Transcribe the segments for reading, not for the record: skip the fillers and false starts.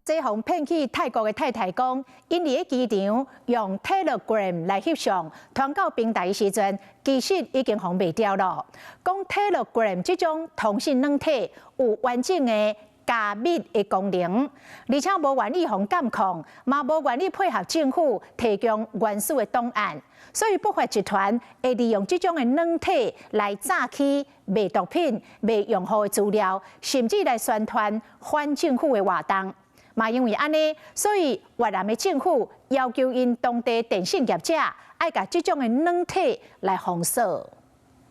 這予騙去泰國的太太講，𪜶佇咧機場用 Telegram 來翕相，傳到平台時陣，其實已經予賣掉了。講 Telegram 這種通訊軟體有完整的加密的功能，而且無願意予監控，嘛無願意配合政府提供原始的檔案，所以不法集團會利用這種的軟體來詐欺賣毒品、賣用戶的資料，甚至來宣傳反政府的活動。嘛因為按呢，所以越南的政府要求𪜶當地電信業者愛共這種的軟體來封鎖。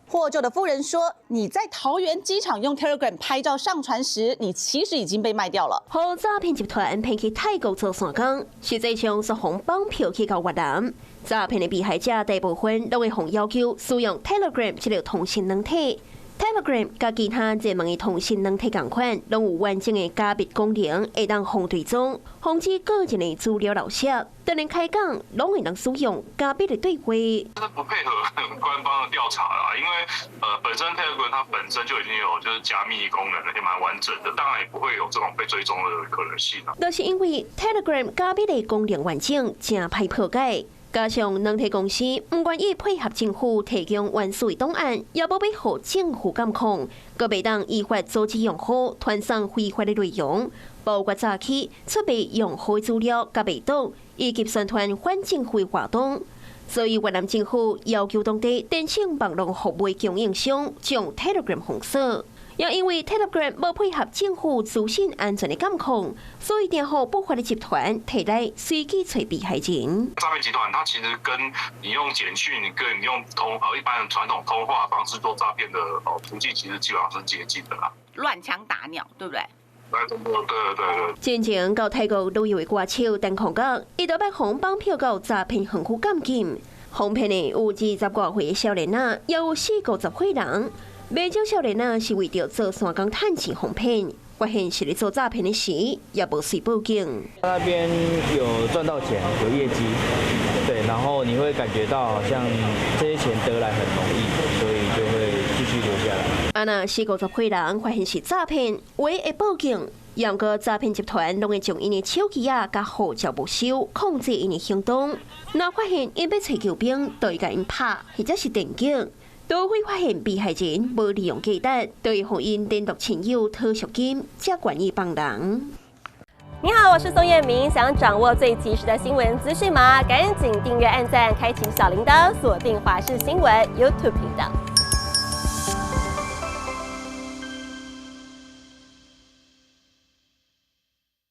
獲救的婦人說：“你在桃園機場用 Telegram 拍照上傳時，你其實已經被賣掉了。” 予詐騙集團騙去泰國做散工，實際上是予綁票去到越南。詐騙的被害者大部分攏會予要求使用 Telegram 這個通訊軟體。Telegram 佮其他熱門的通訊軟體仝款，攏有完整的加密功能，會當防追蹤、防止個人的資料流失。當然開講，攏會當使用加密的對話。這不配合官方的調查啦，因為本身 Telegram 它本身就已經有就是加密功能了，也蠻完整的，當然也不會有這種被追蹤的可能性啦。就是因為 Telegram 加密的功能完整，誠歹破解。加上軟體公司毋願意配合政府提供原始檔案，也無欲予政府監控，閣袂當依法阻止用戶傳送非法的內容，包括詐欺、出賣用戶資料、佮賣毒，以及宣傳反政府活動。所以越南政府要求當地電信網路服務供應商將 Telegram 封鎖。也因為 Telegram 無配合政府資訊安全的監控，所以定予不法的集團提來隨機揣被害人。詐騙集團，它其實跟你用簡訊、跟你用一般的傳統通話方式做詐騙的途徑，其實基本上是接近的啦。亂槍打鳥，對不對？對對對。之前到泰國旅遊的歌手陳孔剛，伊就欲予綁票到詐騙園區監禁，予騙的有20外歲的少年仔，也有四五十歲人。袂少少年仔是為著做散工趁錢予騙，發現是咧做詐騙的時，也無隨報警。那邊有賺到錢，有業績，對，然後你會感覺到好像這些錢得來很容易，所以就會繼續留下來。啊，若四五十歲人發現是詐騙，有的會報警，毋過詐騙集團攏會將𪜶的手機仔佮護照沒收，控制𪜶的行動。若發現𪜶欲揣救兵，就會共𪜶拍或者是電擊。除非發現被害人無利用價值，就會予𪜶聯絡親友討贖金，才願意放人。你好，我是宋燕明，想掌握最及時的新聞資訊嗎？趕緊訂閱、按讚、開啟小鈴鐺，鎖定華視新聞 YouTube 頻道。